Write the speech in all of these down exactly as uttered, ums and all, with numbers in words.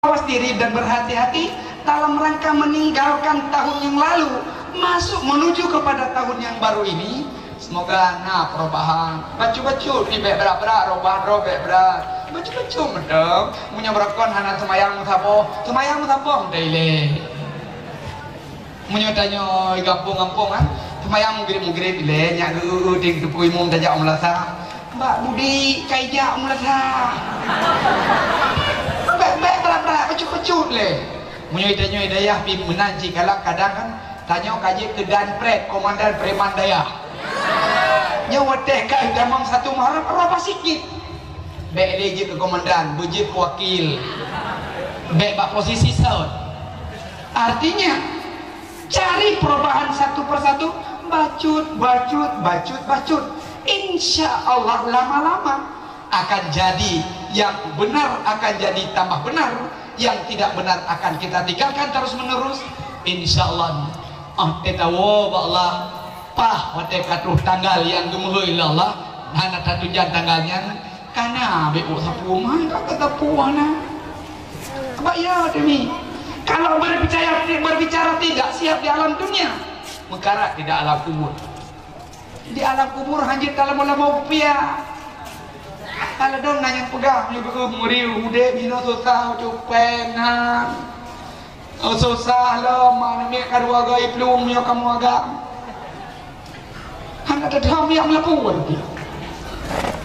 Awas diri dan berhati-hati dalam rangka meninggalkan tahun yang lalu, masuk menuju kepada tahun yang baru ini. Semoga na perubahan. Bacut-bacut pih bèk brat-brat, roban droe bèk brat. Bacut-bacut mantong. Meunyoe beurakon hana seumayang meusaboh, seumayang meusaboh mantong ilèe. Meunyoe tanyoe gampông-gampông kan, seumayang mugrib-mugrib ilèe, nyak geu-eu-eu ting teupeu imum tajak u meunasah. Mbak Budi, ka ijak u meunasah. Bèk-bèk brat-brat, bacut-bacut lé. Meunyoe tanyoe dayah pih meunan cit galak kadang kan, tanyoe ka jeuet keu dan prét, komandan preman dayah. Nyoe watèe ka tamong satu Muharram, roh pasikit. Bèk lé jeuet keu komandan, beujeuet keu wakil. Bèk bak posisi saut. Artinya, cari perubahan satu persatu, bacut, bacut, bacut, bacut. Insya Allah lama-lama akan jadi, yang benar akan jadi tambah benar, yang tidak benar akan kita tinggalkan terus-menerus. Insya Allah, ah, teuka woe bak Allah, paih watèe ka troh tanggal nyang geumeuhôi lé Allah, hana tatujan tanggal nyan, ka na bèk sapeue mah, ka sapeue na. Bak ya demi. Kalau berbicara, berbicara tidak siap di alam dunia, meukarat tidak alam kubur. Di alam kubur hanjeuet talamong-lamong kupiah. Kalau dong na nyang peugah, meunyoe beu meuriu udép, jinoe susah, cupeng, ha. Oh, susah lom, aneuk miet ka dua go iplueng meunyoe kamoe agam. Hana teuthom jak meulapor.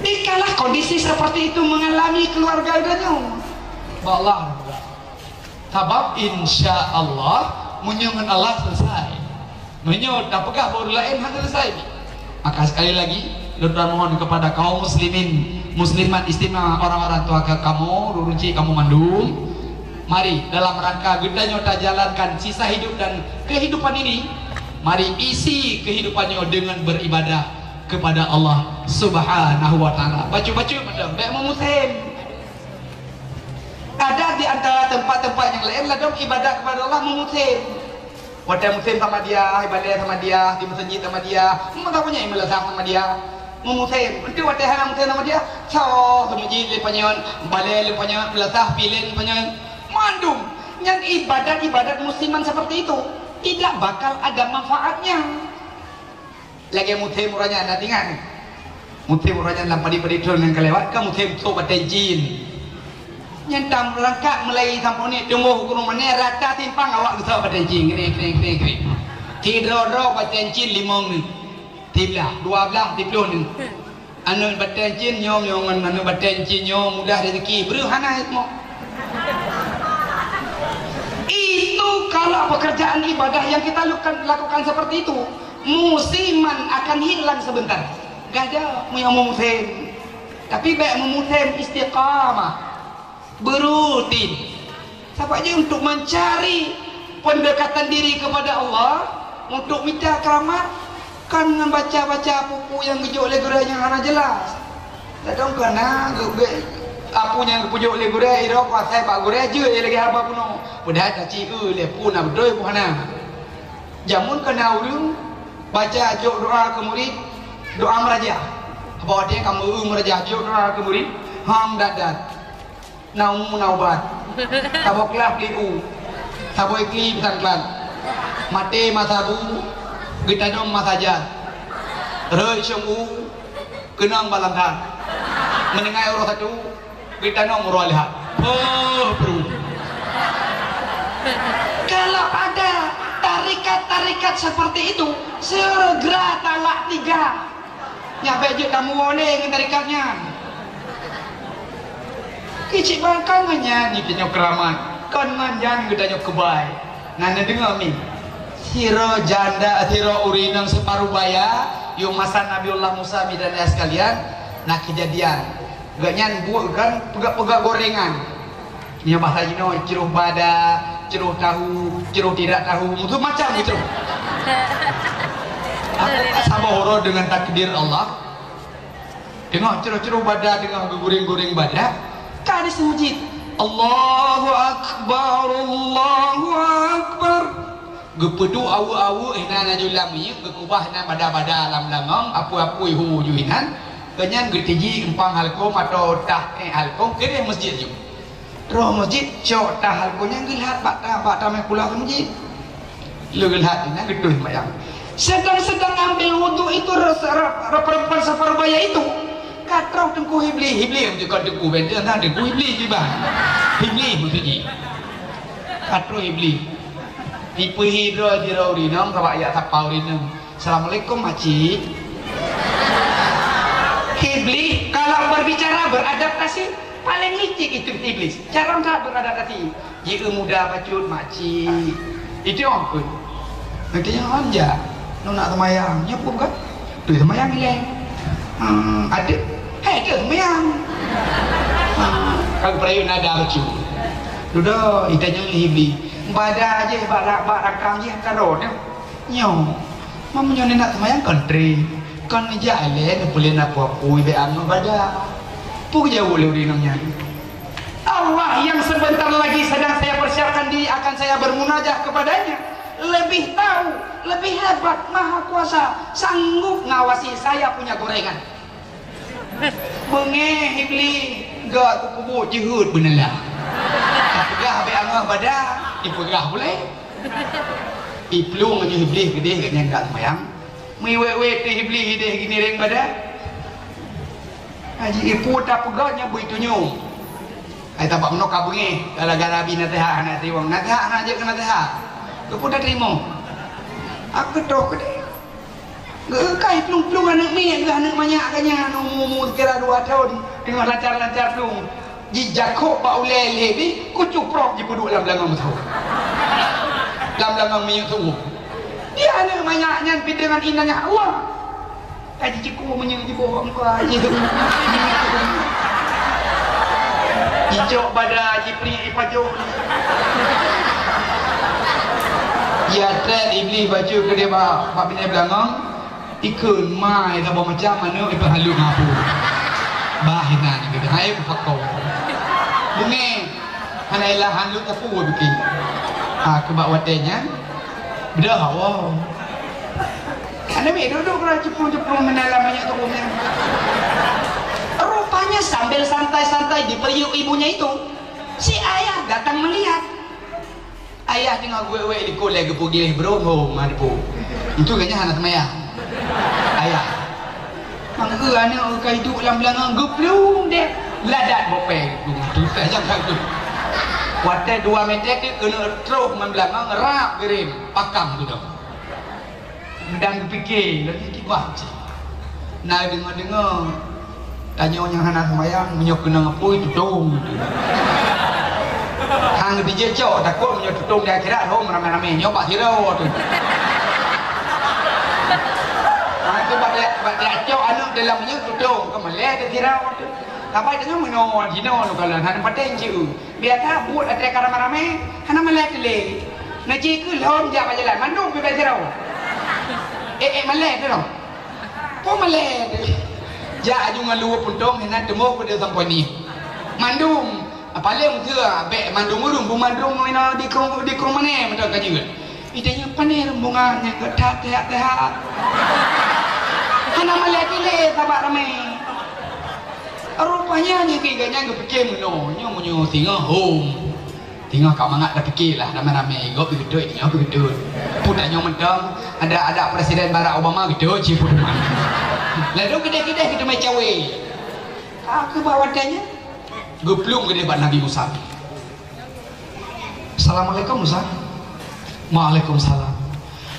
Dikala kondisi seperti itu mengalami keluarga geutanyoe. Bak Allah. Sabab insya Allah, meunyoe ngon Allah selesai. Meunyoe tapeugah bak ureueng laén hana selesai. Maka sekali lagi, lôn mohon kepada kaum muslimin, muslimat istimewa orang-orang tua ka-, kamoe, ureueng chik kamoe mandum. Mari, dalam rangka geutanyoe tajalankan sisa hidup dan kehidupan ini, mari isi kehidupan nyoe dengan beribadah kepada Allah Subhanahu wa Taala. Bacut-bacut mantong, bèk meumusém. Ada di antara tempat-tempat nyang laén ladôm ibadat kepada Allah meumusém. Watèe musém Samadiyah, balèe Samadiyah, di meuseujid Samadiyah, meusaboh nyan meunasah Samadiyah. Meumusém, enteuk watèe hana musém Samadiyah, soe seumeujid lé paneuk nyan, balèe lé paneuk nyan, meunasah pih lé paneuk nyan. Mandum, nyan ibadat-ibadat musiman seperti itu tidak bakal ada manfaatnya. Lagèe musém uroe nyan, na teuingat? Musém uroe nyan lam padé-padé thôn nyang ka lewat, ka musém sôk batèe cin. Nyan tam rangkat mulai sampoe ni, teungoh u Gunong Mané, rata simpang awak geusôk batèe cin, kring, kring, kring, kring. Sidroe-droe batèe cin limong ni. Siblah, dua blah, siploh ni. Aneuk batèe cin nyoe, nyoe ngon aneuk batèe cin nyoe mudah rezeki. Breuh hana hikmah. Itu kalau pekerjaan ibadah yang kita lakukan, lakukan seperti itu, musiman akan hilang sebentar. Gada meunyoe meumusém. Tapi bèk meumusém istiqamah. Berutin. Sabab jih untuk mencari pendekatan diri kepada Allah, untuk mita keramat, kan ngon baca-baca buku nyang geujok lé gurèe nyang hana jelas. Ladôm kana geubeuet apu nyang geupeujok lé gurèe, irok kuasai bak gurèe jeuet lagèe haba bunoe. Padahai taci eu lé pun na beutôi pun hana. Jameun kana ureueng baca jok doa keu murit, doa meurajah. Haba watèe kamoe eu meurajah jok doa keu murit, hang dat-dat. Na umu na ubat. Saboh klah pli u. Saboh ikli peusan klan. Maté masa bu, geutanom masa jan. Rhoi syong u, keunong balang that. Meuninggai uroe satu, geutanom uroe lheuh. Poh, pru. Kalau ada tarikat-tarikat seperti itu, segera talak tiga. Nyak bèk jeuet tamuwoe lé ngon tarikat nyan. Keucik bangkang ngon nyan, nyoe tanyoe keuramat. Kon ngon nyan geutanyoe keubai. Na neudeungoe mi? Sidroe janda, sidroe ureueng inong seuparuh baya, yôh masa Nabiullah Musa, mi dan ayah sekalian, na keujadian. Gobnyan buet kan peugah-peugah gorengan. Nyoe bahasa jinoe, cruh bada, cruh tahu, cruh tidak tahu, macam-macam cruh. Aku ka saboh uroe dengan takdir Allah. Teungoh cruh-cruh bada, teungoh geugureng-gureng bada, ka di seumujid. Allahu Akbar, Allahu Akbar. Geupeuduek aweuek-aweuek hinan aju lam miyeuk, geukubah hinan bada-bada lam langong, apui-apui hu ju hinan. Keunyan geutiji empang halkom atau tah ék halkom keudeh masjid ju. Troh meuseujid, cok tah alkohol nyan geulhat bak ta-, bak tamèh kuloh keu meuseujid. Lheueh geulhat nyan geutoh seumayang. Sedang-sedang ambil wudhu itu, ras-, ra-, ra-, perempuan Safar Baya itu ka troh Teungku Iblih. Iblih meuseujid, kon Teungku Benten, nah, Teungku Iblih jiban. Iblih meuseujid. Ka troh Iblih. Ipeuhi droe sidroe ureueng inong, ka bak jak sapa ureueng inong. "Assalamualaikum, makcik." Iblih kalau berbicara beradaptasi, paling licik itu iblis. Jarang that beradaptasi. Jieu muda bacut, "Makcik." Itu yang pun. Nanti yang anja, "Nyoe nak seumayang." Nyoe pun kan? Tu seumayang ilèe. Hmm, ada. Hai, ada seumayang. Hmm, kalau perayaan ada lucu. Dudoe, itanyong lé iblis. Bada jih bak, bak rakam jih ka rot nyoe. Nyoe, meunyoe neunak seumayang kon trép, kon neujak ilèe neupeulén apui-apui bèk angoh bada. Peue geujaweueb lé ureueng inong nyan? Allah yang sebentar lagi sedang saya persiapkan diri akan saya bermunajah kepadanya, lebih tahu, lebih hebat, maha kuasa, sanggup ngawasi saya punya gorengan. Beungéh Iblih, gak keu kubu jeuhet beuneula. Tapeugah bèk angoh bada, ipeugah ulèe. Iplueng nyoe Iblih keudeh gobnyan ka seumayang. Meuiwet-wet teuh Iblih ideh ginireng bada. Haji ipu tapeugah nyan bui tunyong. Ai tabak meunoe ka beungéh gara-gara bi naseuhat hana teurimong. Naseuhat hana jeuet keu naseuhat. Keupeue tateurimong? Aku toh keudeh. Geukai plueng-plueng aneuk miet geuh, aneuk manyak geuh nyan umu-umu sikira dua thon, teungoh lancar-lancar plueng. Jijakok bak ulèe lé bi, kucuprok jipeuduek lam beulangong meusaboh. Lam beulangong minyeuk tuboh. Di aneuk manyak nyan pih deungon inanya Allah. Ka jicukue minyeuk jiboh muka jih. Jicok bada jipriek ipajoh. Jiatrek Iblih bacut keudeh bak, bak binéh beulangong. Ikheun mai saboh macam aneuk ipeuhalot ngon apui. Bah inan geuh hai peupakoe. Beungéh hana illah han lôn tapue bukée. Ha, keubah watèe nyan beudôh Allah. Aneuk miet duek-duek keunan ceuprong-ceuprong meunan lam minyeuk tuboh nyan. Rupanya sambil santai-santai diperiuk ibunya itu, si ayah datang melihat. Ayah teungoh geuwék-wék likot lé geupeugleh brôk hom na dipo. Itu geuh nyan hana seumayang. Ayah. Mangkeu aneuk ka iduek lam beulangong geuplueng deh. Ladat bopeng. Susah nyang ka tu. Watèe dua meter tu keuneuk troh ngon beulangong rab geurem pakam tu dah. Dan geupike lagèe kiban cit. Na deungoe-deungoe, tanyoe nyang hana seumayang, meunyoe keunong apui, tutong. Han geutijak cok, takot meunyoe tutong di akhirat, hom ramé-ramé. Nyoe bak sidroe tu. Ha, tu bak dia, bak dia cok aneuk dalam minyeuk tutong, keumalèe di sidroe tu. Tapi tanyoe meunoe, jinoe lôn kalon, hana paténg cit. Biasa buet até ka ramé-ramé, hana malèe teuh lé. Neuci keu lhom jak bak jalan, mandum pih bak sidroe. Eh, eh, malèe teuh noh. Peue malèe teuh? Jak aju ngon luweue puntông, hana teumoh keu sampoe ni. Mandum, paléng meuseu bèk mandum ureueng, bu mandum inoe di krueng, di krueng mané mantong ka jeuet. Ide nyoe pané rombongan nyang geuh that teuhak-teuhak. Hana malèe teuh lé sabab ramé. Rupanya nyoe keu gobnyan geupike meunoe, nyoe meunyoe singoh hom. Singoh ka mangat tapike lah, ramé-ramé, gob pih geutôt, nyoe pih geutôt. Peue tanyoe mantong, ada, ada Presiden Barack Obama geutôt cit peue teuma. Lalu keudeh-keudeh geuteumé cawe. Ka keuh bak watèe nyan, geuplueng keudeh bak Nabi Musa. "Assalamualaikum, Musa." "Waalaikumsalam."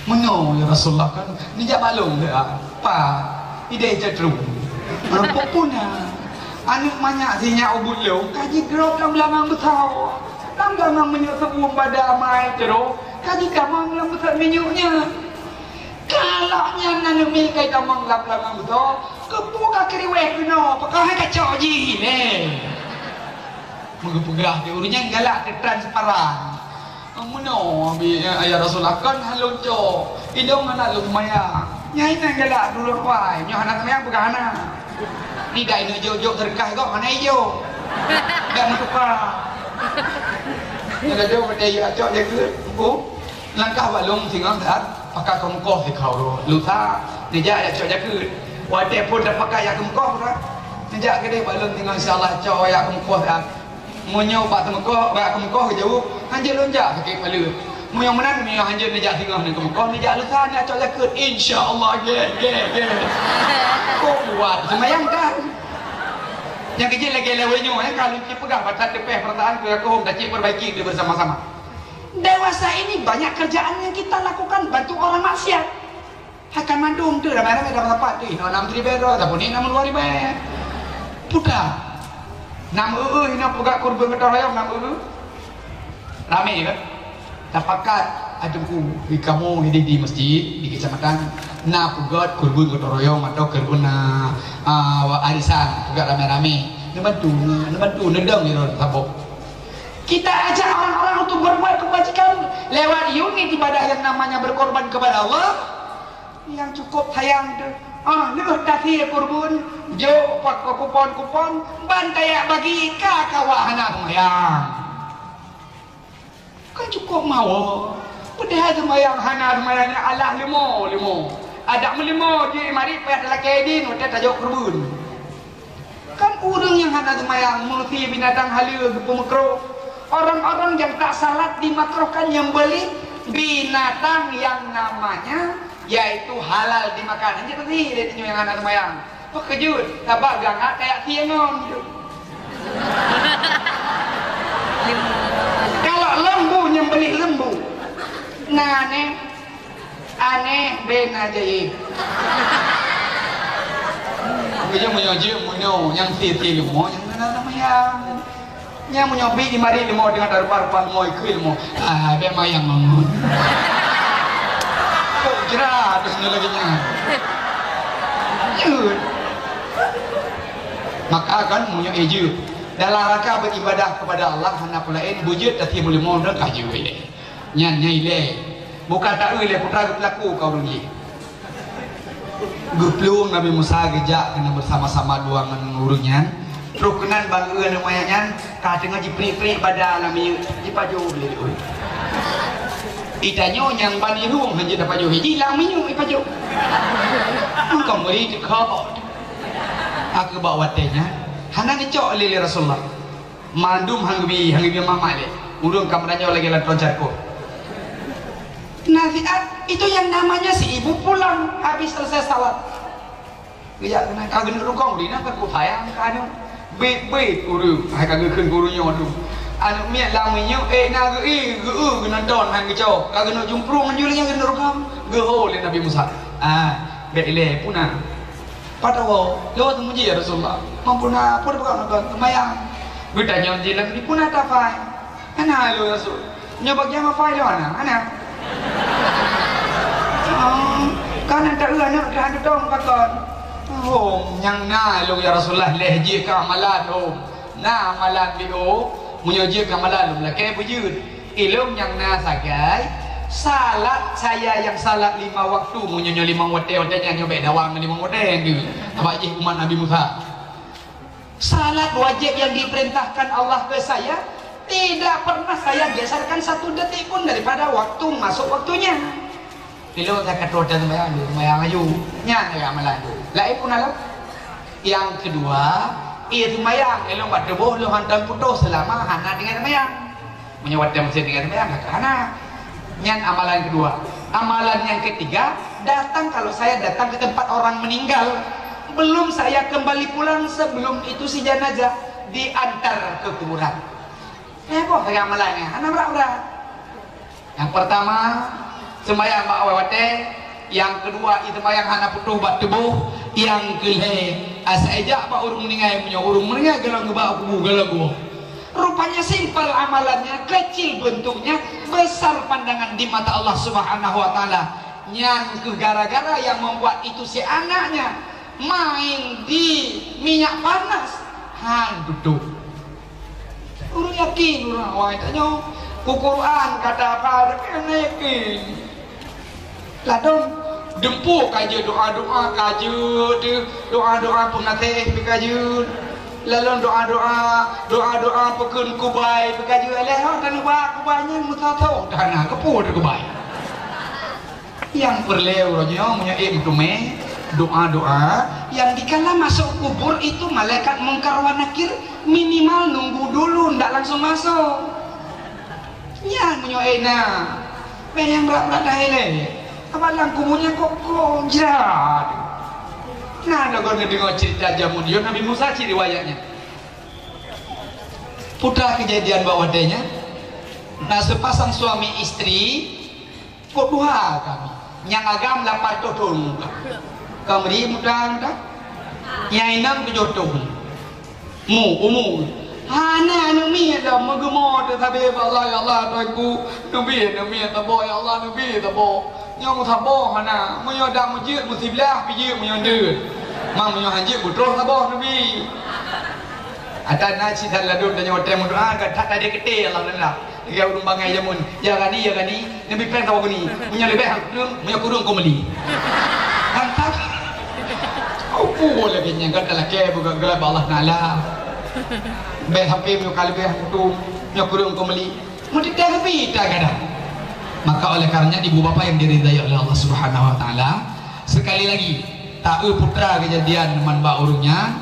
"Meunyoe, ya Rasulullah, kan neujak bak lôn, ya. Pat, ideh jatrueng. Meureumpok puna. Aneuk manyak sinyak ubit lôn, ka jigrôp lam beulangong beusaboh. Lam beulangong minyeuk seubum bada mai teuroh, ka jitamong lam beusat minyeuk nyan. Kalak nyan aneuk miet ka jitamong lam beulangong beusaboh, keupeue ka keuriweh keunoe, pakon hai kacok jih, neh." Meugeupeugah di ureueng nyan galak teutransparan. "Meunoe, bi, ya, ya Rasulullah, kon han lôn cok. Ilôn hana lôn seumayang. Nyan inan galak tulông kuai. Nyoe hana seumayang peugah hana. Nida ineuk jok-jok seudeukah gob hana ijok. Dak meutuka." Nyan laju watèe ya cok jakeue, bu. Langkah bak lôn singoh that. Pakat keumeukoh sikau lôn. Lusa, neujak jak cok jakeue. Watèe phon tapakat jak keumeukoh, neujak keudeh bak lôn singoh, insya Allah cok jak keumeukoh that. Meunyoe bak teumeukoh, bak keumeukoh geujaweueb, "Hanjeuet lôn jak sakét paleue." Meunyoe meunan, meunyoe hanjeuet neujak singoh neu keumeukoh, neujak leusa, neujak cok zakeuet. Insya Allah, gét, gét, gét. Kok kuat seumayang kan? Nyang keujeuet lagèe lawét nyoe, eh, ka lôn cit peugah, bak that teupeh peurasaan keu yakeuhom, tacit perbaiki deuh bersama-sama. Dewasa ini banyak kerjaan yang kita lakukan, bantu orang maksiat. Hai ka mandum tu ramai-ramai dapat-dapat tu, inoe nam ribèe droe, tapi ni nam dua ribèe. Puta. Nam eu-eu inoe peugah keureubeuen gotong royong nam eu-eu. Ramé kan? Tapakat, "Ai Teungku, di kamoe di, di masjid, di kecamatan, na peugöt keureubeuen gotong royong atau keureubeuen, ah, ah, arisan, peugöt ramé-ramé." Neubantu, neubantu, neudong inoe saboh. Kita ajak orang-orang untuk berbuat kebajikan lewat unit ibadah yang namanya berkorban kepada Allah. Nyang cukup sayang tu, ah, lheueh tasie keureubeuen, jok pakon kupon-kupon, ban tajak bagi ka kawa hana seumayang. Kan cukup mawö. Padahai seumayang hana seumayang nyan alah leumo-leumo. Adak meuleumo jih marit payah talakèe idin watèe tajok keureubeuen. Kan ureueng nyang hana seumayang, meusie binatang haleue geupeumeukruh. Orang-orang yang tak salat dimakruhkan nyembelih binatang yang namanya, yaitu halal dimakan. Hanya tadi dia tunjuk yang hana seumayang. Peukeujeut, sabab gangak kayak tiengon tu. Kalau lembu nyembelih lembu, nah, neh, Aneh ben ajaib. Meunyoe, meunyoe jeuet, meunyoe nyang ti-ti leumo, nyang na seumayang. Nyang meunyoe bi di mari leumo deungon rupa-rupa leumo, ikheun leumo. Ah, ben mayang ngon. Kok jrat terus lagèe nyan. Jeuet. Maka kan meunyoe jeuet dalam rangka beribadah kepada Allah, hana peue laén, beujeuet tati meuleumo dan ka jeuet lé. Nyan nyang ilèe. Bukan taeu lé putra geupeulaku ka ureueng jih. Geuplueng Nabi Musa geujak keunan beusama-sama dua ngon ureueng nyan. Trok keunan bak ureueng nyan ka teungoh jipriek-priek bada lam minyeuk, jipajoh lé ureueng. Itanyoe nyang ban irhueng hanjeuet tapajoh, jih lam minyeuk ipajoh. Engkau meuri teuka. Aku bak watèe nyan hana geucok lé, lé Rasulullah. Mandum han geubi, han geubi mamak lé. Ureueng ka meutanyoe lagèe lam tong carko. Nasihat itu yang namanya si ibu pulang habis selesai salat. Geujak keunan ka geuneuk rukong di na ka ku sayang ka aneuk. Bit-bit ureueng, hai ka geukheun guru nyoe tu. Aneuk miet lam minyeuk, eh, na geu-, eh, geu-, eh, geunonton han geucok. Ka geuneuk jumprung nyoe lé nyang geuneuk rukong. Geuho lé Nabi Musa. Ah, bèk ilèe puna. Padahai, lôn teumuji, "Ya Rasulullah, mampu na, peue peugah na kon seumayang?" Geutanyong jih lom, "Di peue na tafai?" "Hana lôn, ya Rasul. Nyoe bagian mafai lôn hana, hana." "Oh, kan ata eu aneuk ka teudong pakon?" "Oh, nyang na lôn, ya Rasulullah, lhèe jih keu amalan, oh. Na amalan di, oh, meunyoe jih keu amalan lôn lakèe beujeuet." Ilôn nyang na sagai, salat saya nyang salat lima waktu, meunyoe nyoe limong watèe, watèe nyan nyoe bèk dawang limong watèe nyan tu. Sabab jih umat Nabi Musa. Salat wajib yang diperintahkan Allah ke saya, tidak pernah saya geserkan satu detik pun daripada waktu masuk waktunya. Ilôn ka troh dan seumayang, seumayang laju. Nyan lagèe amalan tu. Laén pun na lom. Nyang keudua, ie seumayang, ilôn bak tuboh lôn hantom putôh seulama hana tinggai seumayang. Meunyoe watèe meusé tinggai seumayang, ka hana. Nyan amalan keudua. Amalan nyang keutiga, datang kalau saya datang ke tempat orang meninggal, belum saya kembali pulang sebelum itu si jenazah diantar ke kuburan. Eh, boh lagèe amalan nyan, hana brat-brat. Nyang peurtama, seumayang bak awai watèe. Nyang keudua, ie seumayang hana putôh bak tuboh. Nyang keulhèe, asai jak bak ureueng meuninggai, meunyoe ureueng meuninggai golom geuba u kubu, golom geuwoe. Rupanya simpel amalannya, kecil bentuknya, besar pandangan di mata Allah Subhanahu wa Ta'ala. Nyan keuh gara-gara yang membuat itu si anaknya main di minyak panas, han tutup. Ureueng yakin, ureueng awai tanyoe. Ku Quran kata apa, tapi hana yakin. Ladôm, dumpeue ka jeuet doa-doa ka jeuet, doa-doa peungatéh pih ka jeuet. Lalu doa-doa, doa-doa peukheun kubai pih ka jeuet. Lheuh nyan taneuk ba kubai nyan meusasoe, hana keupeue teuh kubai. Nyang peureulèe uroe nyoe meunyoe ék meuteumé, Doa-doa yang dikala masuk kubur itu malaikat Mungkar wa Nakir minimal nunggu dulu, ndak langsung masuk. Nyan meunyoe ék na, bèk nyang brat-brat dah ilèe. Abang lam kubur nyan kok, kok jrat. Nah, lagon neudeungoe cerita jameun Nabi Musa cit riwayatnya. Putra kejadian bak watèe nyan, na sepasang suami istri, kok tuha kami. Nyang agam lapan reutôh thôn muda. Kamri muda-muda. Nyang inong tujoh thôn. Mu, umu. Hana aneuk miet dah, meugeumo teuh sabe bak Allah, "Ya Allah, Tuhanku, neubi aneuk miet saboh, ya Allah, neubi saboh." Nyoe meusaboh hana, meunyoe dak meujeuet meusiblah, pijeuet meunyoe deuet. Ma meunyoe hanjeuet beutroh saboh neubi. Ada na cit that ladôm tanyoe watèe meudoa, ka that tadi keté Allah Taala. Lagèe ureueng bangai jameun, "Ya Ghani, ya Ghani, neubi pèng saboh beuni. Meunyoe leubeh han kureueng, meunyoe kureueng keu meuli." Mantap. Apa lagèe nyan, gata lakèe beugah-gah bak Allah Taala. Bèk sampé meunyoe ka leubeh han kutum, meunyoe kureueng keu meuli. Meuteuntèe Nabi tagadang. Maka oleh karenanya ibu bapa yang diridai oleh Allah Subhanahu wa taala, sekali lagi, taeu putra kejadian man bak ureueng nyan,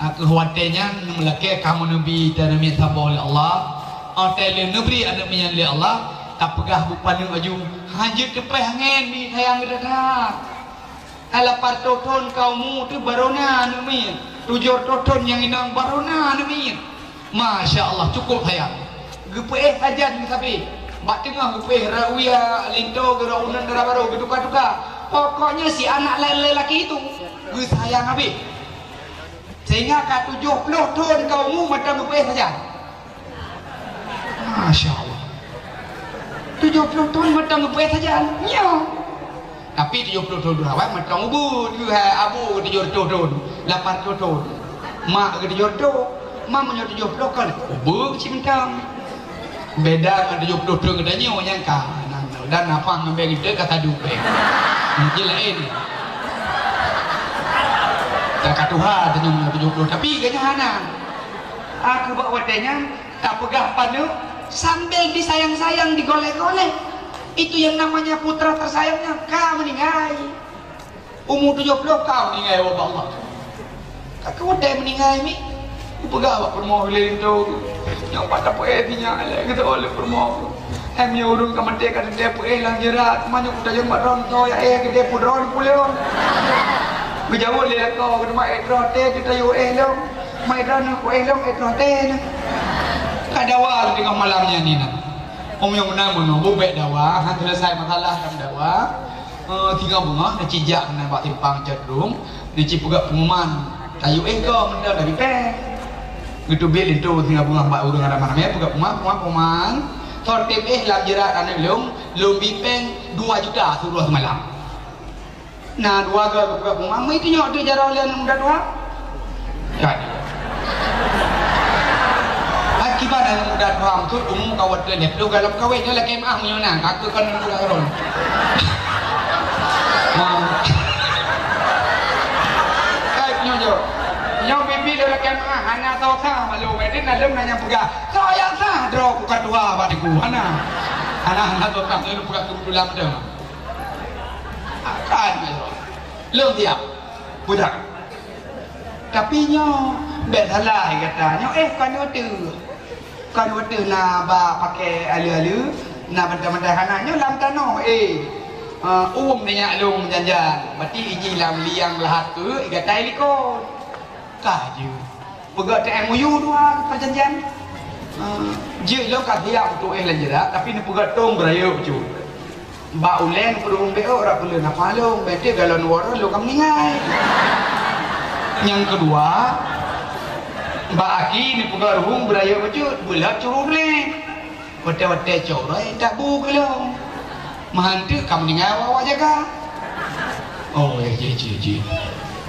ah, keu watèe nyan meulakèe kamoe neubi aneuk miet saboh lé Allah, watèe lheuh neubri aneuk miet nyan lé Allah, tapeugah buet paneuk laju, hanjeuet teupèh angèn mi sayang geutanyoe. Lapan reutôh thôn ka umu teuh barô na aneuk miet. Tujoh reutôh thôn nyang inong barô na aneuk miet. Masya Allah, cukup sayang. Geupeuéh sajan meusabe. Bak teungoh geupeuéh rot uya, linto, geurot uneun dara barô, geutuka-tuka. Pokoknya si anak lé-, lelaki itu geusayang habéh. Sehingga ka tujoh ploh thôn ka umu mantong geupeuéh sajan. Masya Allah. Tujoh ploh thôn mantong geupeuéh sajan. Nyoe. Tapi tujoh ploh thôn dua awai mantong ubit. Hai abu tujoh reutôh thôn, lapan reutôh thôn. Mak ke tujoh reutôh. Mak meunyoe tujoh ploh kan ubit cit mantong. Beda ngon tujoh ploh thôn geutanyoe nyang ka. Dan apa ngambil kita ka tadu pe. Mungkin lain. Tak ka tuha tanyoe meunyoe tujoh ploh, tapi geutanyoe hana. Aku bak watèe nyan, tapeugah paneuk sambil disayang-sayang, digoleh-goleh. Itu yang namanya putra tersayangnya ka meuninggai. Umu tujoh ploh ka meuninggai, ya Allah. Ka keu watèe meuninggai mi, kupeugah bak peurumoh lé linto. Nyoe pat tapeuéh sinyak lé, geuteuôt lé peurumoh. Hai meunyoe ureueng ka maté ka teuntèe peuéh lam jeurat, meunyoe kutajong bak droe, soe jak éh keudéh peue droe puléh. Geujaweueb lé lakoe, "Keuneuk éh droe teuh, teutajong éh lom." Mai droeneuh ku éh lom, éh droe teuh nyan. Ka dawa lom teungoh malam nyan ni na. Om nyang meunan meunoe, bubek dawa, han seuleusai masalah lam dawa. Eh, singoh beungoh, neucijak meunan bak simpang Cot Rhueng, neuci peugah pengumuman. Tayue éh goe meunan dari pèng. Geuteubiet linto singoh beungoh bak ureueng ramé-ramé, peugah pengumuman, pengumuman, pengumuman. Soe tem éh lam jeurat aneuk lôn, lôn bi pèng dua juta siuroe simalam. Na dua goe geupeugah pengumuman, "Meuitunyok teuh jaroe lé aneuk muda tuha." Kan. Akibat aneuk muda tuha maksud umu ka watèe lhèe ploh galom kawén, nyoe lakèe meu'ah meunyoe na, ka keu kon aneuk muda keudroe. Ma. Hai nyoe jo. Nyoe bibi lé lakèe meu'ah, hana soe sah malu, meunan na lôn na nyang peugah, "Soe nyang sah droe ku ka tuha bak teungku." Hana. Hana, hana soe sah, lôn peugah keu beutôi lam deuh. Akan lôn siap. Beutôi. Tapi nyoe bèk salah gata. Nyoe éh kon watèe. Kon watèe na ba pakai ale-ale, na bantai-bantai hana. Nyoe lam tanoh éh. Ah, uem nyak lôn janjan. Berarti iji lam liang lahat keu gata likot. Ka jeuet. Peugah T M U dua perjanjian. Ha, jeuet lom ka siap untuk éh lam jeurat, tapi neupeugah tông beurayeuk bacut. Bak ulèe neupeuruhueng beuôt rot peuleueh nafah lôn, bèk teuk galon woe rot lôn ka meuninggai. Nyang keudua, bak aki neupeuruhueng beurayeuk bacut, beulheueh curu ulèe. Watèe-watèe cok uroe, eh, tak bu keu lôn. Meuhan teuk ka meuninggai awak-awak jaga. Oh, ya, ji, ji, ji.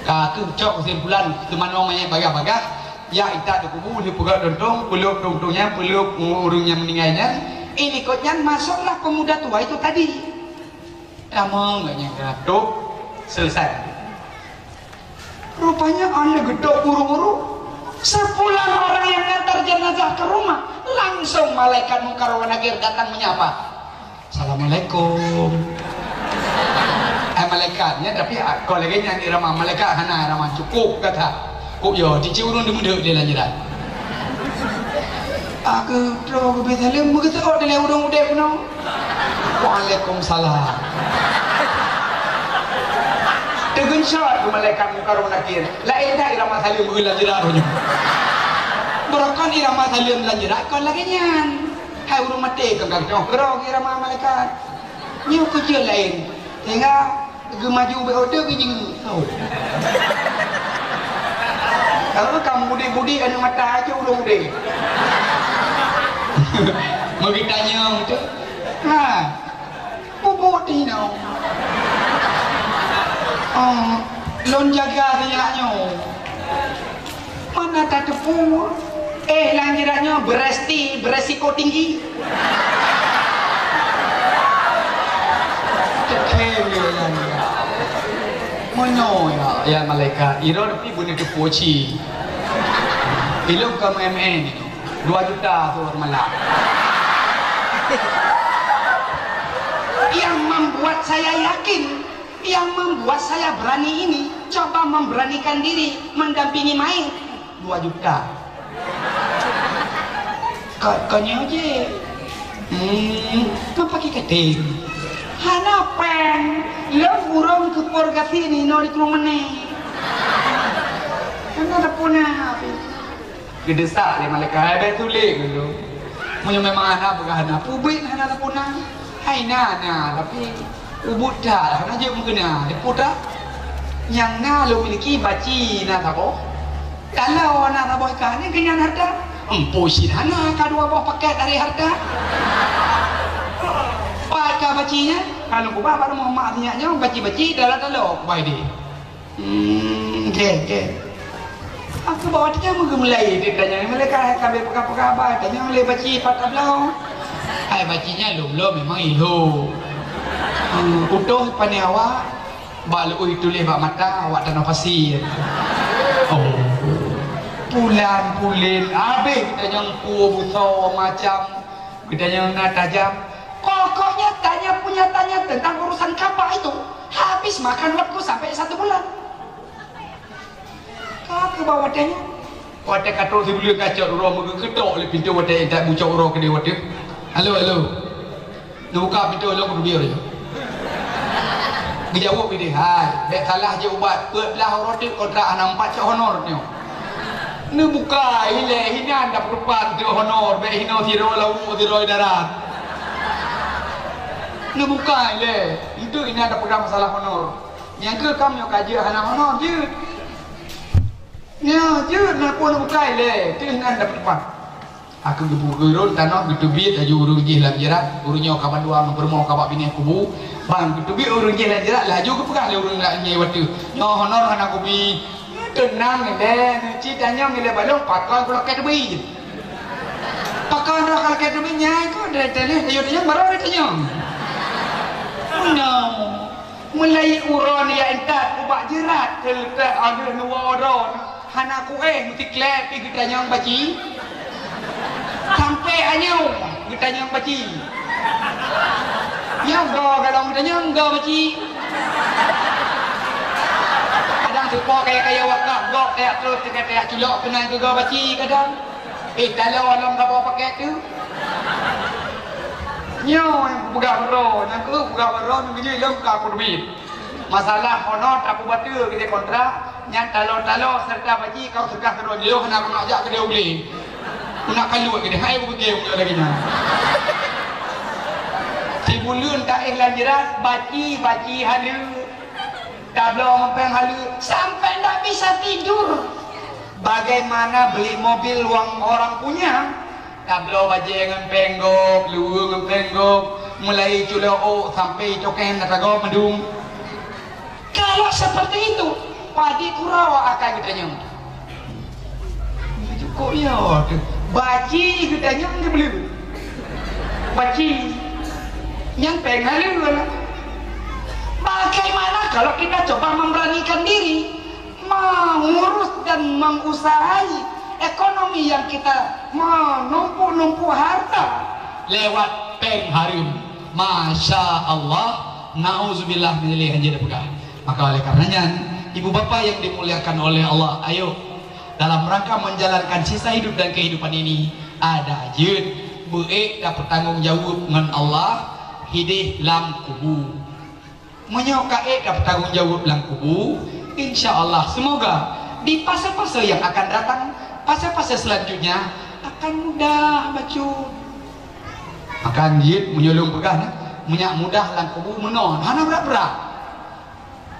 Ka keuh cok keusimpulan, teumanö manyét bagah-bagah, jak itat dikubu, neupeugöt lontong, peulôp lontong nyan, peulôp ureueng nyang meuninggai nyan. Eh, likot nyan masuklah pemuda tua itu tadi. Tamong geuh nyan keuh, tôp, selesai. Rupanya aneuk geutok buru-buru. Sepulang orang yang ngantar jenazah ke rumah, langsung malaikat Mungkar wa Nakir datang menyapa. "Assalamualaikum." Eh, malaikat malaikat nyan, tapi, ah, kon lagèe nyan irama malaikat hana irama, cukup gata. Kok yo, cicém ureueng deungon lé lam jalan. Aku troh geubri saleuem, meugeuseuôt dilèe ureueng udép keunoe. Waalaikumsalam. Teugeunsyot keu malaikat Mungkar wa Nakir. Laén that irama saleuem lam jalan nyoe. Beurokon irama saleuem lam jalan kon lagèe nyan. Hai ureueng maté kon ka geutoh keudroe irama malaikat. Nyoe keuh jeuet laén. Sehingga geumaju bèk oto geujingeuk. Oh. Kalau kamu budi-budi aneuk mata aja udah udah. Meugeutanyong tu. Ha. Bubuk tino. Oh, lôn jaga sinyak nyoe. Mana tateupeue? Eh, lam jalan nyoe beresti, beresiko tinggi. Tekheng ya, ya, ya. Meunyoe ya, ya malaikat, ilôn pih beuneuteupeu cit. Ilôn ka M N dua juta tu malam. Yang membuat saya yakin, yang membuat saya berani ini, coba memberanikan diri mendampingi main dua juta. Ka, ka nyoe je. Hmm, kan pakai kating. Hana péng. Lôn ureueng keu purgasi ni, no di Krueng Meuné. Hana tapuna. Geudesak lé malaikat, "Hai, bèk tulék dulu. Meunyoe memang hana peugah hana, peubeuet hana tapuna. Hai na, na, tapi ubit that hana jeuet meukeuna, dipeue that? Nyang na lôn miliki baci na saboh. Taloe na saboh ikan, nyan keuh nyan hareuta. Empu cit hana ka dua boh pakèt dari hareuta. Pat ka baci nyan? Ka lôn keubah bak rumoh mak sinyak nyoe, baci-baci, taloe-taloe, keubah idéh." Hmm, gèt, gèt. Aku bawa tanya meugeumulai dia tanya. Malaikat hai ka bèk peugah-peugah haba, tanya lé baci pat tabloe. Hai baci nyan lom-lom memang ilhô. Hmm, utôh pane awak, bak lu'uh tuléh bak mata, awak tanoh pasi. Oh. Pulan-pulen, habéh tanyong pue busoe macam. Geutanyong na tajam. Pokoknya tanya punya tanya tentang urusan Ka'bah itu habis makan waktu sampai satu bulan. Ka keuh bak watèe nyan. Watèe ka trôk sibuleuen ka cot uroe meugeukeutok lé pintoe watèe intat bucok uroe keudéh watèe. Halo, halo. Neubuka pintoe lom keudubiyeu nyoe. Geujaweueb idéh, "Hai, bèk salah jeuet ubat. Peuet blah uroe teuk kontrak hana meupat cok honor nyoe." Neubuka ilèe, hinan dapeurupan teuk honor, bèk hinoe sidroe lauek sidroe darat. Neubuka ilèe, enteuk hinan tapeugah masalah honor. Nyang keuh kam nyoe ka jeuet hana honor jeuet. Nyoe jeuet na peue neubuka ilèe, teuk hinan dapeurupan. Aku geupeugurôn tanoh geuteubiet laju ureueng jih lam jeurat, ureueng nyoe ka bandua ngon peurumoh ka bak binéh kubu. Ban geuteubiet ureueng jih lam jeurat laju geupeugah lé ureueng nyan nyang watèe, "Nyoe honor hana kubi." "Teunang ilèe, neuci tanyong ilèe balong pakon keu lakèe teubiet." Pakon droe ka lakèe teubiet nyan keuh dari teubiet laju tanyong baroe tanyong. Nyoe meulayeue uroe nyan intat ubak jeurat teuleutah ateueh luwa droe. Hana kuéh meusiklét pih geutanyong baci. Sampoe anyong geutanyong baci. Nyoe goe galong geutanyong goe baci. Kadang teupo kaya-kaya wakaf gob teuyak trôk teuka teuyak culok keunan keu goe baci kadang. Eh, taloe lom ka boh pakèt tu. Nyoe nyang kupeugah baroe, nyang keuh kupeugah baroe, nyoe lom ka kuteubiet. Masalah honor tapeubateue keudéh kontrak, nyan taloe-taloe seureuta baci kau seugah keudroe jih, hana keuneuk jak keudéh u glé. Keuneuk kaluet keudéh, hai beuke lagèe nyan. Sibuleuen taéh lam jeurat, baci, baci haleue. Tabloe ngon péng haleue, sampai ndak bisa tidur. Bagaimana beli mobil uang orang punya? Tabloe bajèe ngon péng gob, luweue ngon péng gob, mulai culok ôk sampai cokén ata gob meudum. Kalau seperti itu, padit uroe akan geutanyong. Cukôp yo teuh. Baci geutanyong geubleue. Baci. Nyan péng haleue lah. Bagaimana kalau kita coba memberanikan diri? Mengurus dan mengusahai ekonomi yang kita menumpuk-numpuk harta lewat péng hareuem. Masya Allah, nauzubillah min dzalik, hanjeuet tapeugah. Maka oleh karena nyan, ibu bapa yang dimuliakan oleh Allah, ayo, dalam rangka menjalankan sisa hidup dan kehidupan ini, adak jeuet beuék tapeutanggong jaweueb ngon Allah hideh lam kubu. Meunyoe ka ék tapeutanggong jaweueb lam kubu, insya Allah, semoga di fase-fase yang akan datang, fase-fase selanjutnya akan mudah bacut. Maka jeuet meunyoe lôn peugah nyan, meunyak mudah lam kubu meunoe, hana brat-brat.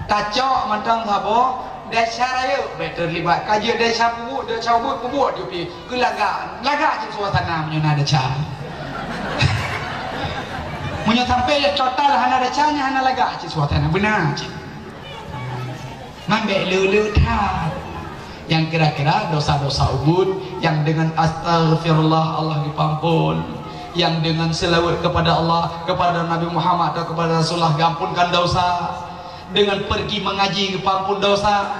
Tacok mantong saboh, desya rayeuk bèk teulibat. Ka jeuet desya peubuet, desya ubeut peubuet jih pih. Keu lagak, lagak cit suasana meunyoe na desya. Meunyoe sampai total hana desya, nyan hana lagak cit suasana. Beuna cit. Man bèk le-le that. Nyang kira-kira dosa-dosa ubeut, nyang deungon astaghfirullah Allah geupeuampon, nyang deungon seulaweuet kepada Allah, kepada Nabi Muhammad atau kepada Rasulullah geuamponkan dosa, deungon pergi mengaji geupeuampon dosa.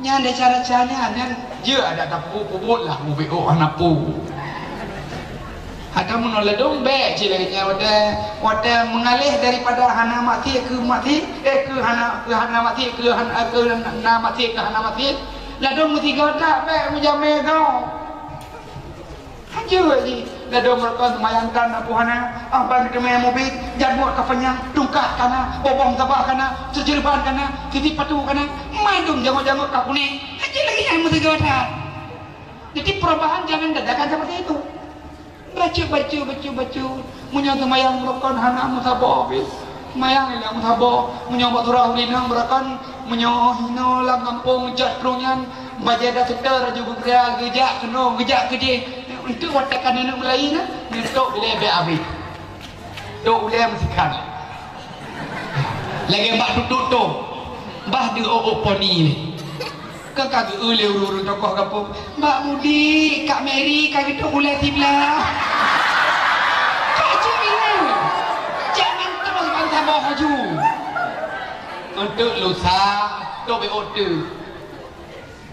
Nyan desya-desya nyan, nyan jeuet adak tapeubuet lah, mubiôh hana peue. Atawa meunoe ladôm bèk cit lagèe nyan watèe, watèe meungaleh daripada hana maksiet keu maksiet, eh, keu hana, keu hana maksiet, keu hana, keu na maksiet, keu hana maksiet. Ladôm meusigoe that bèk meujamé goe. Hanjeuet jih, ladôm meureuka seumayang tan na peue hana, ah ban teumé mubiet, jambôt ka panyang, tungkat ka na, bobong sabah ka na, seujeureuban ka na, sisi patu ka na, mandum jangôt-jangôt ka kunéng. Hanjeuet lagèe nyan meusigoe that. Jadi perubahan jangan dadakan seperti itu. Bacut, bacut, bacut, bacut. Meunyoe seumayang rukon hana meusaboh pih. Seumayang ilèe meusaboh. Meunyoe bak surah urineueng beurakan, meunyoe hinoe lam gampông jat krueng nyan, bajèe daster laju geukira geujak keunoe, geujak keudéh. Untuk watèe ka neuneuk meulayi na, neutok ilèe bèk abéh. Tok ulèe meusikan. Lagèe bak tutup toh. Bah di ôk-ôk poni lé. Ka, ka geu-eu lé ureueng-ureueng tokoh gampông. Mbak Mudik, Kak Mary ka geutok ulèe siblah. Ka cit ilèe. Jangan terus bangsa boh laju. Untuk lusa, tok bèk ôk teuk.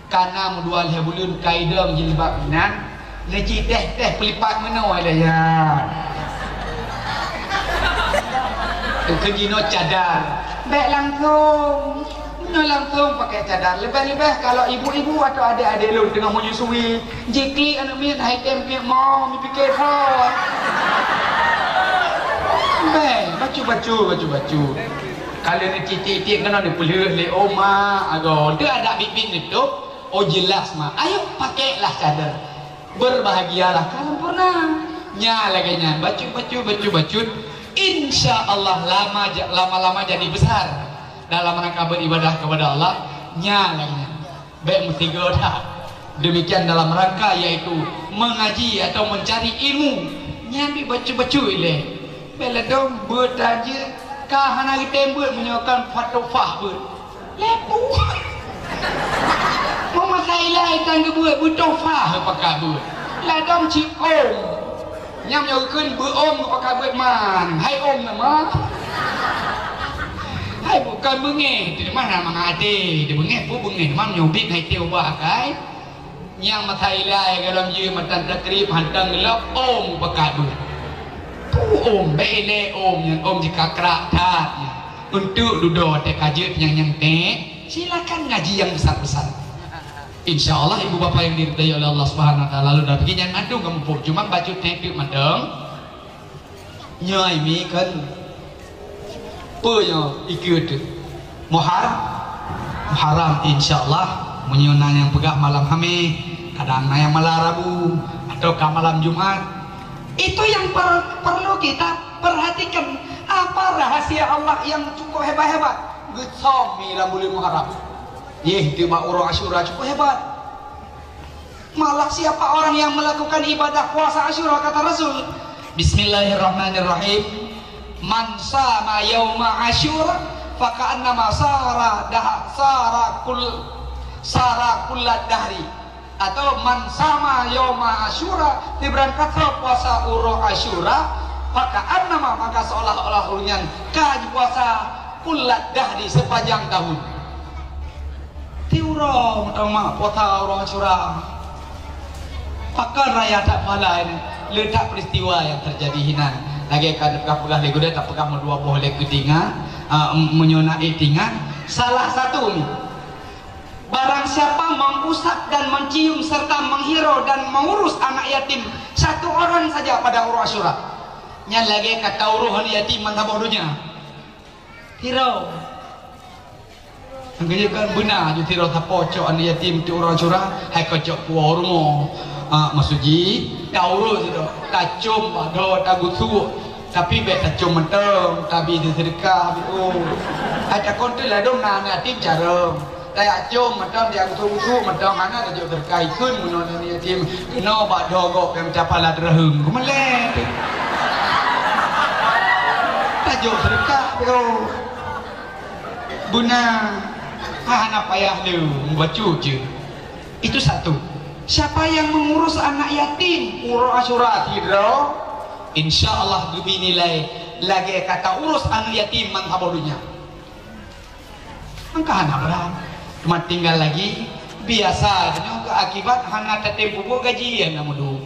Kana meudua lhèe buleuen ka idong jilbab inan, neuci teh-teh peulipat meunoe lé nyan. Keu jinoe cadar. Bèk langsông. Meunoe langsông pakai cadar. Leubeh-leubeh kalau ibu-ibu atau adék-adék lôn teungoh menyusui, jiklik aneuk miet hai tem piep mo, mipike phon. Bèk, bacut-bacut, bacut-bacut. Kalau neuci tiek-tiek keunoe neupeulheueh lé oma, agoe. Teu adak biet-biet neutôp. Oh, jelas, Ma. Ayo, pakailah cadar. Berbahagialah, ka sempurna. Nya lagèe nyan, bacut, bacut, bacut, bacut. Insya Allah, lama ja-, lama-lama jadi besar dalam rangka beribadah kepada Allah. Nya lagèe nyan. Bèk meusigoe that. Demikian dalam rangka, yaitu mengaji atau mencari ilmu. Nyan bèk bacut-bacut ilèe. Bèk ladôm beuet tajeuet, ka hana geutem beuet meunyoe kon fatofah beuet. Lepu. Meumasa ilai tan geubeuet, beutofah geupakat beuet. Ladôm cit ôm. Nyang nyoe geukheun beuôm geupakat beuet man. Hai ôm nama? Hai bukon beungèh, di mana mangat até, di beungèh pun beungèh, man nyoe bit hai teuh ubah akai. Nyang masa ilai golom jeuet matan takrib hantang geulop ôm geupakat beuet. Peue ôm, bèk ilèe ôm, nyang ôm jikakrak that nyan. Untuk dudoe teuh ka jeuet nyang-nyang teuh, silakan ngaji yang besar-besar. Insya Allah ibu bapa yang diridai oleh Allah Subhanahu Wa Taala, lalu dah begini nyan mandum kamoe pun cuma bacut teuh teuk mantong. Nyoe mi kan. Peue nyoe ikeue teuh? Muhar-, Muharram, insya Allah. Meunyoe na nyang peugah malam Hameh, kadang na nyang malam Rabu, atau ka malam Jumat. Itu yang per-, perlu kita perhatikan. Apa rahasia Allah yang cukup hebat-hebat? Geusom mi lam buleuen Muharram. Yeh, teuh bak uroe Asyura cukup hebat. Malah siapa orang yang melakukan ibadah puasa Asyura, kata Rasul, Bismillahirrahmanirrahim, "Man sama yauma Asyura, faka'annama sara dah-, sara kul-, sara kullad dahri." Atau, "Man sama yauma Asyura," sibarang kata puasa uroe Asyura, "faka'annama," maka seolah-olah ureueng nyan ka jipuasa, "kullad dahri," sepanjang tahun. Ti uroe meutamah puasa uroe Asyura. Pakon raya that pahala nyan, le that peristiwa nyang teujadi hinan. Lagèe ka neupeugah-peugah lé gurèe, tapeugah meudua boh lé keu tingat, a, meunyoe na ék tingat, Salah satu ni, barang siapa mengusap dan mencium serta menghirau dan mengurus anak yatim satu orang saja pada uroe Asyura, nyan lagée ka tauroh aneuk yatim ban saboh donya. Hirau. Nyang keuneuk kan beuna ju hirau sapo cok aneuk yatim di uroe Asyura, hai ka cok kuwoe rumoh. Ah, maksud jih, tauroh sidroe, tacom bak droe, tagusuk. Tapi bék tacom mantong, tabi seudeukah, oh. Hai takon teuk ladom na aneuk yatim carông. Tajak com mantong, tajak gusuk-gusuk mantong, hana tajok seudeukah, ikheun meunoe aneuk yatim. Keunoe bak doe gob nyang mita pala teureuheung. Keumeulée teuh. Tajok seudeukah, oh. Beuna. Hana payah lé, mubacut je. Itu satu. Siapa yang mengurus anak yatim uroe Asyura sidroe, insya Allah geubri nilai lagée ka taurus aneuk yatim ban saboh donya. Maka hana brat. Cuma tinggal lagi, biasa nyoe keu akibat hana tatem peubuet gaji hana meuduek.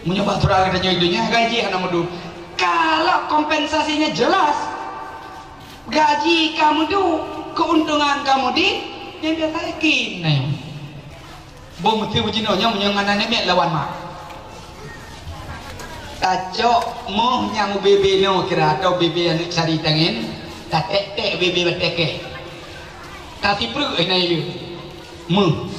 Meunyoe bak atra geutanyoe donya gaji hana meuduek. Kalau kompensasinya jelas, gaji ka meuduek, keuntungan ka meuduek, nyan biasa yakin na nyoe. Boh meuteumèe jinoe nyoe meunyoe ngon aneuk miet lawan mak. Tacok moh nyang ubé-bé nyoe kira atau bébé aneuk cari tangen, tatek-tek bébé batèe kèe. Tasipreuk hina ileue. Meuh.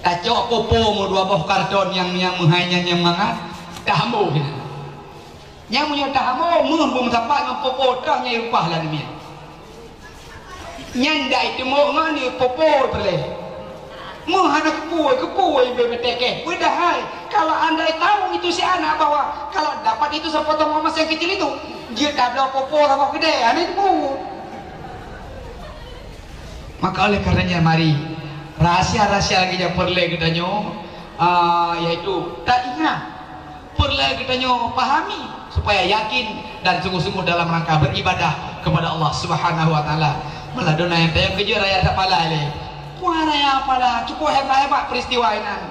Tacok popo meuh dua boh karton nyang, nyang meuhai nyan nyang mangat, tahambo hina. Nyang meunyoe tahambo meuh beumeusapat ngon popo toh nyang upah lam miet. Nyan dak iteumok ngon ié popo peureulèe. Meuh hana keupue, keupue ié beumeutèkeh. Padahai kalau andai tahu itu si anak bahwa kalau dapat itu sepotong emas yang kecil itu, jeuet tabloe popo saboh keudè, hana iteumok. Maka oleh karenanya mari, rahasia-rahasia lagèe nyan peureulèe geutanyoe, ah, yaitu taingat. Peureulèe geutanyoe pahami supaya yakin dan sungguh-sungguh dalam rangka beribadah kepada Allah Subhanahu wa Taala. Malah dona nyang tayang keujeuet raya tapala lé. Wah, raya pala, cukup hebat-hebat peristiwa inan.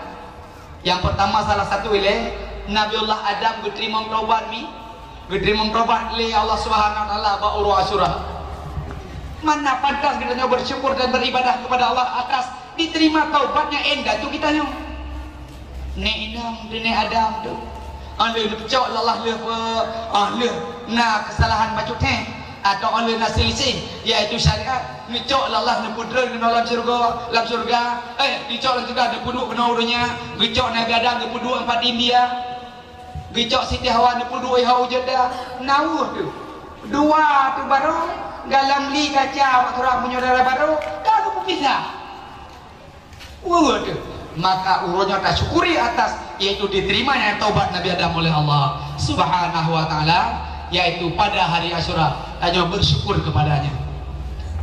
Yang pertama, salah satu ilèe, Nabiullah Adam geuteurimong taubat mi, geuteurimong taubat lé Allah Subhanahu wa Taala bak uroe Asyura. Mana pantas geutanyoe bersyukur dan beribadah kepada Allah atas diterima taubatnya indatu geutanyoe. Nèk inong teuh, nèk Adam teuh. Óh lheueh neupeucok lé Allah lheueh pe-, óh lheueh na keusalahan bacut thèe, atau óh lheueh na seuliseh, yaitu syariat, neucok lé Allah neupeudreun keunoe lam syeuruga, lam syeuruga, eh, neucok lam syeuruga neupeuduek keunoe u donya, geucok Nabi Adam neupeuduek ngon Fatimah, geucok Siti Hawa neupeuduek i Haujada, na weueh teuh. Dua teuh barô, galam li kaca bak surah meunyoe dara barô, ka geupeupisah. Weueh teuh. Maka uroe nyoe tasyukuri atas, yaitu diterimanya taubat Nabi Adam oleh Allah Subhanahu wa Taala, yaitu pada hari Asyura. Tanyoe bersyukur kepadanya.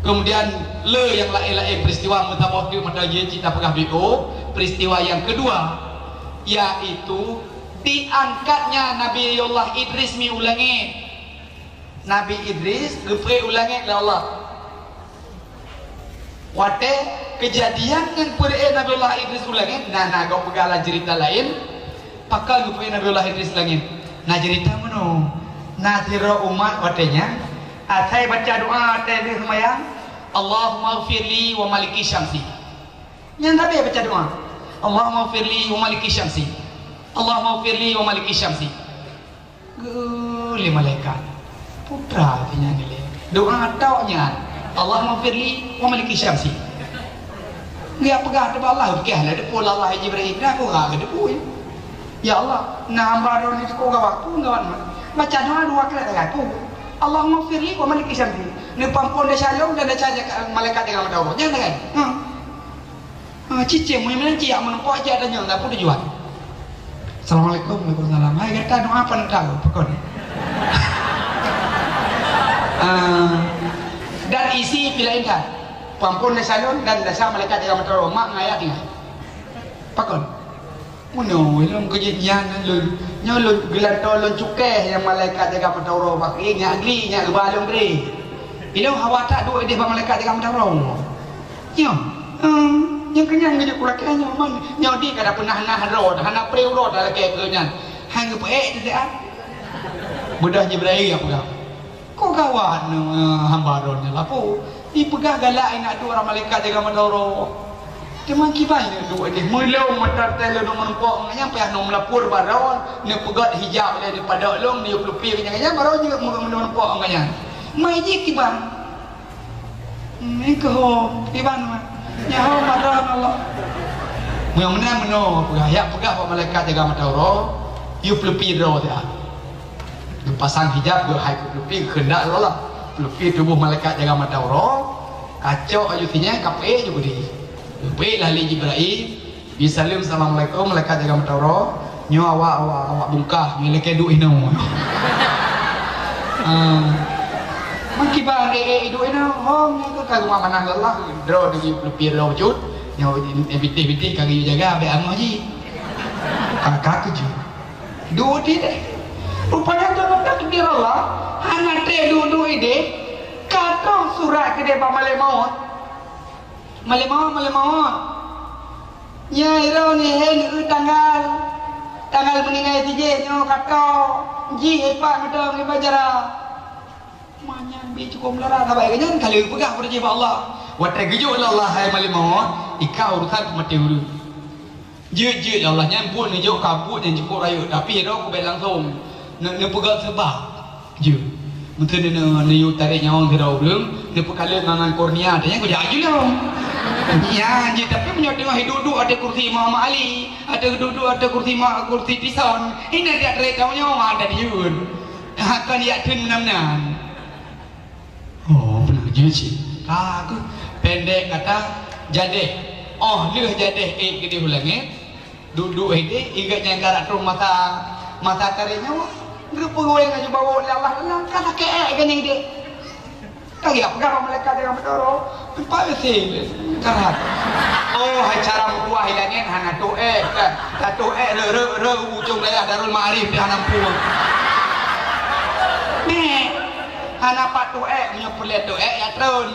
Kemudian, le nyang laén-laén peristiwa meusaboh teuk mata jih cit tapeugah B O, peristiwa yang kedua, yaitu diangkatnya Nabiullah Idris mi u langét. Nabi Idris geupeuék u langét lé Allah. Watèe keujadian nyang peuék Nabiullah Idris u langét, na, na gob peugah lam ceurita laén, pakon geupeuék Nabiullah Idris u langét. Na ceurita meunoe, na sidroe umat watèe nyan, asai baca doa watèe lheueh seumayang, "Allahummaghfirli wa maliki syamsi." Nyan sabe baca doa, "Allahummaghfirli wa maliki syamsi. Allahummaghfirli wa maliki syamsi." Geu lé malaikat. Putra si nyan ilèe. Doa tok nyan. "Allahummaghfirli wa maliki syamsi." Geujak peugah teuh bak Allah, "Oke, lah deupue Allah, hai Jibril, dah aku rasa deupue. Ya Allah, na hamba droe nyoe cukôp gawat, peue gawat mat. Baca doa dua kali dah aku. Allahummaghfirli wa maliki syamsi." Neupeuampôn desya lôn dan desya malaikat jaga mata uroe. Nyan kan? Hmm. Ah, cicém, meunyoe meunan ciyak meuneupok ciyak tanyong, na peue tujuan? Assalamualaikum, waalaikumsalam. Hai, gata doa apa nak tahu? Pakon? Ah, dan isi pilihan kan? Peuampôn desya lôn dan desya malaikat jaga mata uroe, mak ngon ayah tinggai. Pakon? Meunoe, lôn keujeuet nyan lôn. Nyoe lôn geulantoe lôn cukéh nyang malaikat jaga mata uroe bak, eh, nyak gli, nyak geuba lôn bri. Ilôn hawa that duek idéh bak malaikat jaga mata uroe. Nyoe, hmm, nyang keunyan geujok kulakèe nyoe man, nyoe di kada peunah nah droe, hana pré uroe talakèe keu nyan. Han geupeuék teuh siat. Beudoh Jibril nyang peugah, "Kok gawat nyoe, hamba droe nyoe lapu? Ipeugah galak ingat duek rhah malaikat jaga mata uroe. Teuma kiban nyan duek deh. Meulom mata teuh lôn meurumpok ngon nyan payah lôn meulapor bak droe, neupeugét hijab lé neupadok lôn, neuyue peuleupi ngon nyan, baru jeuet meurumpok ngon nyan. Mai jih kiban. Ni keuh ho, kiban mah. Nyan ho mata Allah. Meunyoe meunan meunoe peugah, yak peugah bak malaikat jaga mata uroe, yue peuleupi droe siat. Geupasang hijab, geuhai peuleupi, keuheundak lé Allah. Peuleupi tuboh malaikat jaga mata uroe, kacok aju sinyai, kapeuék ju keudeh. Geupeuék lah lé Jibrail, jisaleuem, "Assalamualaikum, malaikat jaga mata uroe. Nyoe awak, awak, awak bungkah, nyoe lakée duek inoe." Ah. Meukiban ék-ék duek inoe, hom nyoe ka geumeumanah lé Allah. Droe deungon peuleupi droe bacut. Nyoe bitih-bitih ka geuyue jaga, bék angoh jih. Ka, ka keujeuet. Duek ideh. Rupanya dalam takdir Allah, hana treb duek-duek ideh, ka troh surat keudeh bak malaikat maut. Malaikat maut, malaikat maut. Nyan droeneuh hei neueu tanggal, tanggal meuninggai si jih nyoe ka troh, jih ipat meudong iba jara. Manyang bi cukup meularat sabai nyan ka lheueh peugah bak Allah. Watée geujok lé Allah hai malaikat maut, ika urusan peumaté ureuëng. Jeuet-jeuet ya Allah, nyan buet neujok ka buet nyang cukup rayeuk, tapi droe kubék langsong ne-, neupeugah seubab. Jeuet. Meuteun ne-, ne-, neuyue tarek nyawöng sidroe ureuëng, neupeukalon mangan kurnia, tanya kujak aju lom. Ya, jeuet, tapi meunyoe teungoh duek-duek ateueh kursi Muhammad Ali, ateueh duek-duek ateueh kursi ma-, kursi Tison, ini dia tarek nyawöng ada diun. Ha, kan yak teun meunan-meunan. Oh, beuna jeuet cit. Ka keuh, pendek kata, jadeh. Oh, lheueh jadeh ék keudeh u langét, duek-duek ideh, ingat nyang ka rot troh masa, masa tarek nyawöng. Geupeuruweng laju bawök lé Allah, langkah sakét ék keuneuk ideh. Ka geujak peugah bak malaikat jaga mata uroe, teumpat biasa lé, karat. Oh, hai cara meutuah i langét hana toh ék, ka, ka toh ék reu, reu, reu, ujong dayah Darul Ma'arif di hana meupuang. Nek, hana pat toh ék, meunyoe peureulée toh ék, ya treun.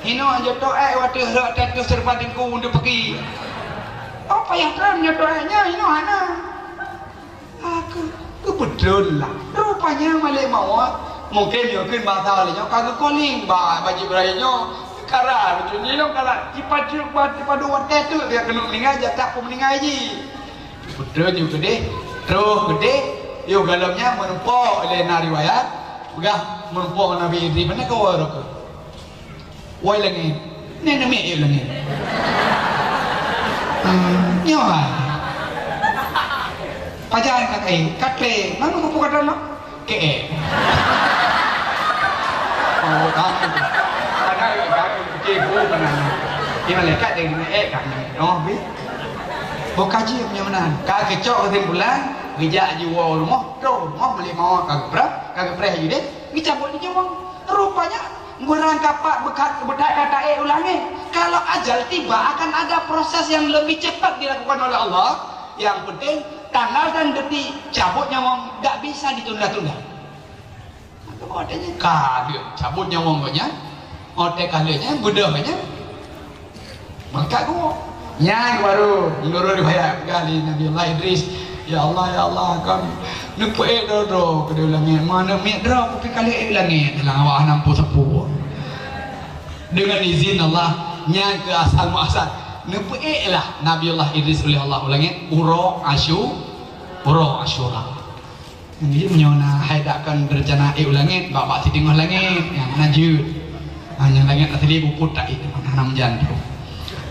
Hinoe jeuet toh ék, watée reu, watée toh seurupan teungku, untuk peugi. Oh, payah treun, meunyoe toh ék nyan, hinoe hana. Aku, keubeutreun lah. Rupanya malaikat maut. Mungkin nyoe kheun basa lé nyoe ka geukoling ba, ba Jibrail nyoe. Kara beutôi nyoe kara, tipa-tipa, tipa dua watée tu dia keuneuk meuninggai, jatah pun meuninggai jih. Keubeutreun nyoe keudeh, troh keudeh, yoh galom nyan meurumpok lé na riwayat, peugah meurumpok Nabi Idris, mana kawa rokok? Wai langét. Nyan neumiet yue langét. Hmm, nyoe hai. Pajan ka kai, kate, mana kupu kata nak? Ke. Oh, tak. Ada, ada, okey, bu, mana? Di malaikat dia kena eh, kat mana? Oh, bi. Bukan je punya mana? Ka kecok kesimpulan, geujak jiwoe rumoh, troh rumoh malaikat maut ka geupreh, ka geupreh ju deh, geucabut di nyawöng. Rupanya Beurangkapat beukat, beukat ka taék u langét. Kalau ajal tiba, akan ada proses yang lebih cepat dilakukan oleh Allah. Yang penting, tanggal dan detik cabut nyawöng tak bisa ditunda-tunda. Maka, watée nyan ka lheueh cabut nyawöng gobnyan, watée ka lheueh nyan, beudôh nyan, Maka geuwoe. Nyan baru meunurot riwayat peugah lé Nabi Allah Idris, "Ya Allah, ya Allah, kon neupeuék droe-droe keudeh u langét, ma neuk miet droe kupi ka lheueh ék u langét dalam awak hana meusapeue." Deungon izin Allah, nyan keuh asal muasal. Neupeuék lah Nabi Allah Idris uleh Allah u langét uroe Asyu-, uroe Asyura. Jadi, meunyoe na hai dak kon reuncana ék u langét, bak-bak siteungoh langét, nyang na jeuet. Ha, nyang langét asli bukon taék, hana meujan tu.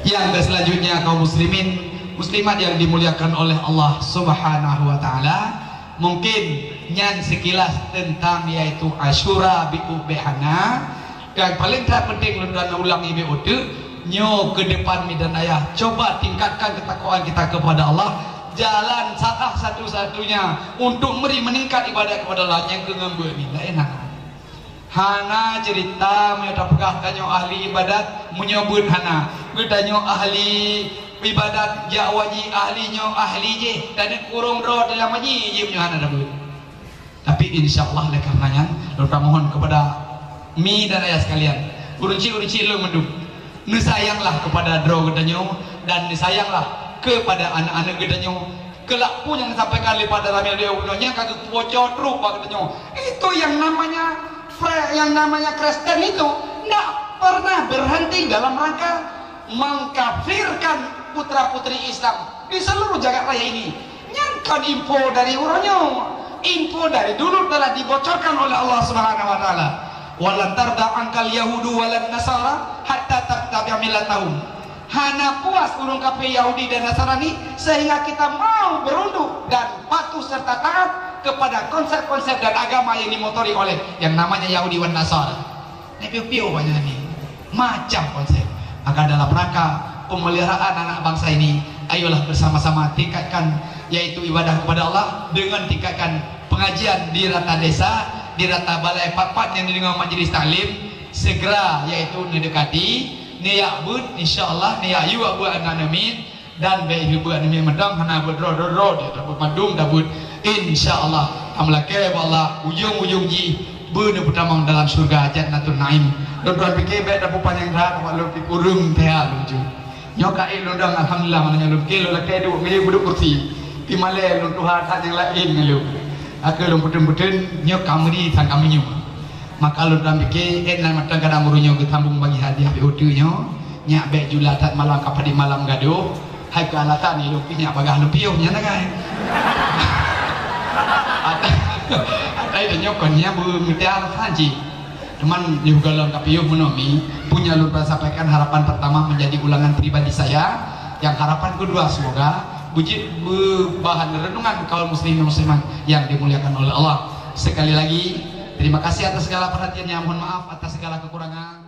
Yang ke selanjutnya, kaum muslimin, muslimat yang dimuliakan oleh Allah Subhanahu wa Ta'ala, mungkin nyan sekilas tentang yaitu Asyura bi'u bihana. Dan paling tak penting lôn dan ulang ibe uteuk, nyoe ke depan mi dan ayah, coba tingkatkan ketakwaan kita kepada Allah. Jalan salah satu-satunya untuk meri meningkat ibadat kepada Allah nyang keu ngon beuet ni laén hana. Hana cerita meunyoe tapeugah tanyoe ahli ibadat, meunyoe beuet hana. Geutanyoe ahli ibadat jak waji, ahli nyoe ahli jih, taneuk kurong droe dalam waji, jeuem nyoe hana tabeuet. Tapi insya Allah lé karena nyan, lôn tamohon kepada mi dan ayah sekalian, ureueng chik-ureueng chik lôn mandum, neusayanglah kepada droe geutanyoe dan neusayanglah kepada aneuk-aneuk geutanyoe. Keulak peue nyang disampaikan lé Pak Daramil di uroe nyoe ka geuboco trok bak geutanyoe. Itu yang namanya pre-, yang namanya Kristen itu. Ndak pernah berhenti dalam rangka mengkafirkan putra-putri Islam di seluruh jagat raya ini. Nyan kon info dari uroe nyoe, info dari dulu telah dibocorkan oleh Allah Subhanahu wa taala. "Walan tarda angkal yahudu walan nasara hatta tattabi'a millatahum." Hana puas ureuëng kafé Yahudi dan Nasrani sehingga kita mau berunduk dan patuh serta taat kepada konsep-konsep dan agama yang dimotori oleh yang namanya Yahudi wan Nasara. Nah, piôh-piôh banyak ni. Macam konsep. Maka dalam rangka pemeliharaan anak bangsa ini, ayolah bersama-sama tingkatkan, yaitu ibadah kepada Allah dengan tingkatkan pengajian di rata desa, di rata balai pat-pat nyang dideungoe majlis taklim, segera, yaitu neudekati, neujak beuet, insya Allah, neujak yue beuet aneuk miet, dan bék hireuen aneuk miet mantong, hana beuet droe-droe, droe, droe, dia dapat mandum, dapat, insya Allah, tameulakée bak Allah, ujong-ujong jih, beuneupeutamong dalam syurga Jannatun Naim. Droe-droe pike bék dapat panyang that, awak lôn pike ureuëng teuha lôn jeuet. Nyoe ka ék lôn dong, alhamdulillah, mana nyoe lôn pike lôn lakée duek ngeuyue beuduek kursi. Pi malée lôn tuha that nyang laén ngon lôn. Akhé lôn peuteun-peuteun, nyoe ka meuri sang ka meunyoe. Maka lôn dong pike, ék nan mantong kadang ureuëng nyoe geusambong bagi hadiah di uteue nyoe, nyak bék jula that malam ka padit malam gadoh, hai keu alatan ni lôn pih nyak bagah lôn piôh nyan kan. Atai, atai nyoe kon nyan beumeutiara saji. Cuman yôh gohlom ka piôh meunoe mi, punya lôn sampaikan harapan pertama menjadi ulangan pribadi saya, yang harapan kedua semoga beujeuet beu-, bahan renungan kaum muslimin muslimat yang dimuliakan oleh Allah. Sekali lagi, terima kasih atas segala perhatiannya, mohon maaf atas segala kekurangan.